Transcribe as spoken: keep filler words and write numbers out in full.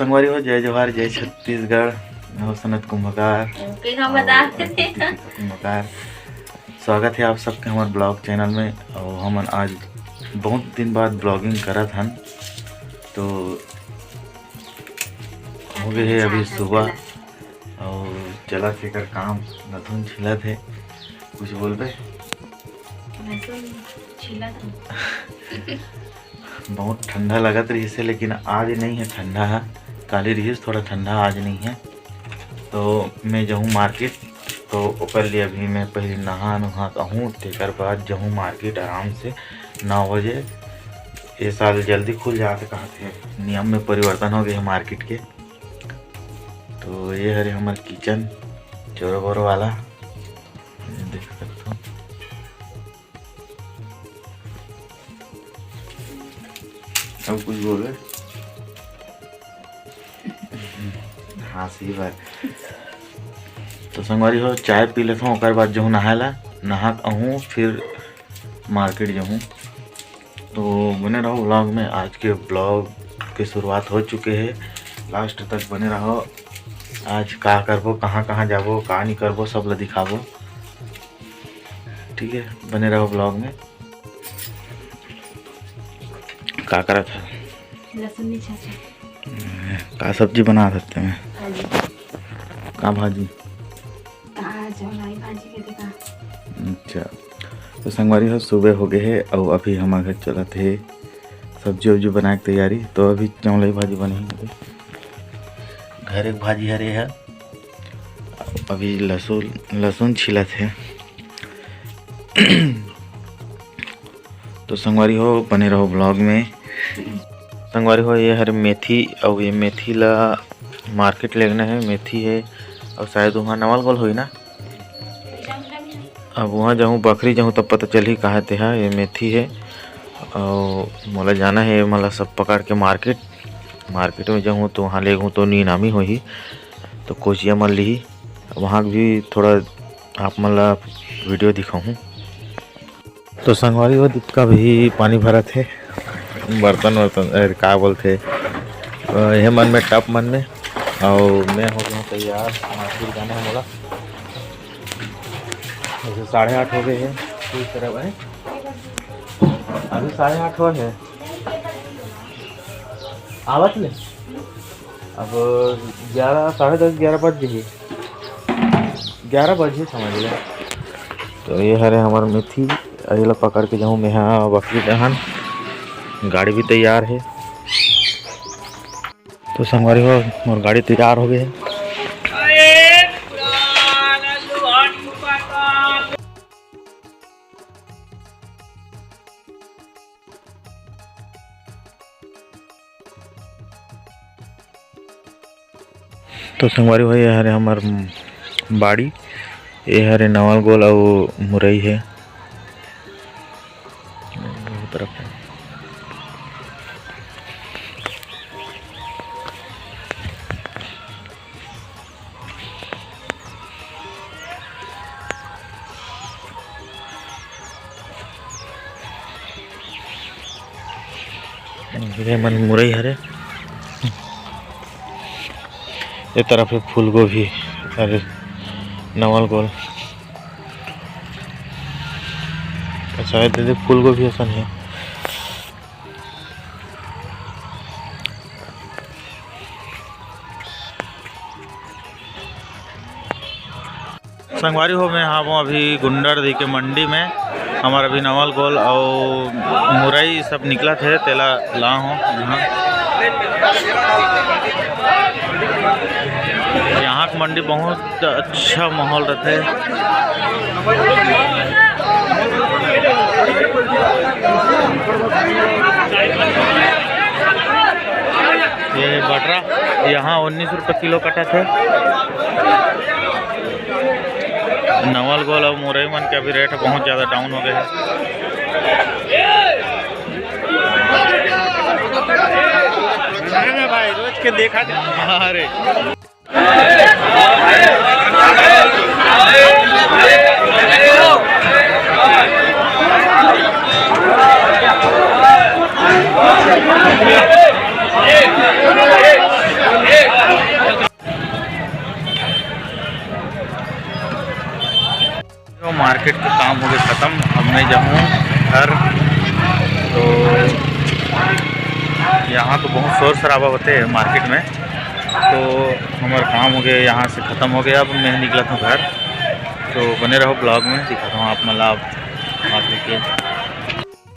संगवारी हो, जय जोहार, जय छत्तीसगढ़। मैं हो सनत कुंभकार। ओके, हम बता अउ देते हैं। दीपिका कुंभकार। स्वागत है आप सबके हमर ब्लॉग चैनल में। अउ हमन आज बहुत दिन बाद ब्लॉगिंग करत हन, तो हो गए है अभी सुबह। अउ चलत हे एकर काम, लहसुन छिलत हे। कुछ बोलबे? लहसुन छिलत हे। बहुत ठंडा लगत रहिस हे, लेकिन आज नहीं है ठंडा है। काली रहिस थोड़ा ठंडा, आज नहीं है। तो मैं जाहूँ मार्केट, तो ओकर लिए अभी मैं पहले नहा नुहा के आहूँ, तेकर बाद जाहूँ मार्केट आराम से नौ बजे। ये साल जल्दी खुल जात हे, कहत हे नियम में परिवर्तन हो गए हे मार्केट के। तो ये हरे हमर किचन, चोरो बोरो वाला, ये देख सकते हो। अब कुछ बोले? हाँ, सही बात। तो संगवारी हो, चाय पी लेथों, ओकर बाद जाहूँ नहाए ला, नहा के आहूँ, फिर मार्केट जाहूँ। तो बने रहो ब्लॉग में। आज के ब्लॉग के शुरुआत हो चुके हे, लास्ट तक बने रहो। आज का करबो, कहाँ कहाँ जाबो, का नहीं करबो, सब ला दिखाबो। ठीक है, बने रहो ब्लॉग में। का करत हे? लहसुन नहीं छाछा। का सब्जी बना सकते हैं? भाजी। का भाजी? का चौलाई भाजी के देखा। अच्छा, तो संगवारी हो, सुबह हो गए है और अभी हमर घर चलत हे सब्जी उब्जी बनाए के तैयारी। तो अभी चौलाई भाजी बने हे, घर एक भाजी हरे है। अभी लहसुन, लहसुन छिलत हे। तो संगवारी हो, बने रहो ब्लॉग में। संगवारी हो, ये हर मेथी, अउ ये मेथी ला मार्केट लेगना है। मेथी है, अउ शायद वहाँ नवल गोल होई ना। अब वहाँ जाहूँ, बखरी जाहूँ, तब पता चलही कहाँ ते हा। ये मेथी है, अउ मोला जाना है, मोला सब पकड़ के मार्केट। मार्केट में जाहूँ तो वहाँ लेगहूँ तो नीनामी होही, तो कोचिया मन लिही। वहाँ भी थोड़ा आप मन ला वीडियो दिखाहूँ। तो संगवारी हो, दीपिका भी पानी भरत हे, बर्तन वर्तन, अरे, का बोलथे, अ, ये मन में, टब मन में। अउ मैं हो गया तैयार, मार्केट जाना है मोला। वैसे साढ़े आठ हो गए हैं, कुछ तरह है, अभी साढ़े आठ हुआ है, आवत ले। अब ग्यारह, साढ़े दस, ग्यारह बज गई, ग्यारह बजे समझ ले। तो ये हरे हमर मेथी, एला पकड़ के जाहूँ मेहा बकरी डहन। गाड़ी भी तैयार है। तो संगवारी हो, मोर गाड़ी तैयार हो गए है। तो संगवारी हो, ये हरे हमर बाड़ी, ये हरे नवल गोल अउ मुरई है। ये मन मुरई हरे, ये तरफ है फूलगोभी, अरे नवल गोल, शायद दीदी फूलगोभी असन है। संगवारी हो, मैं हावों अभी गुंडरदेही के मंडी में। हमर अभी नवल गोल अउ मुरई सब निकलत हे, तेला ला हो यहाँ। यहाँ के मंडी बहुत अच्छा माहौल रहथे। ये बटरा यहाँ उन्नीस रुपये किलो कटत हे। नवल गोल अउ मुरई मन के अभी रेट बहुत ज़्यादा डाउन हो गए हे। भाई, रोज के देखा। अरे। मार्केट के काम हो गए खत्म, अब मैं जाऊँ घर। तो यहाँ तो बहुत शोर शराबा होते हैं मार्केट में, तो हमारा काम हो गया, यहाँ से खत्म हो गया। अब मैं निकला था घर, तो बने रहो ब्लॉग में, दिखाता हूँ आप मतलब आगे के।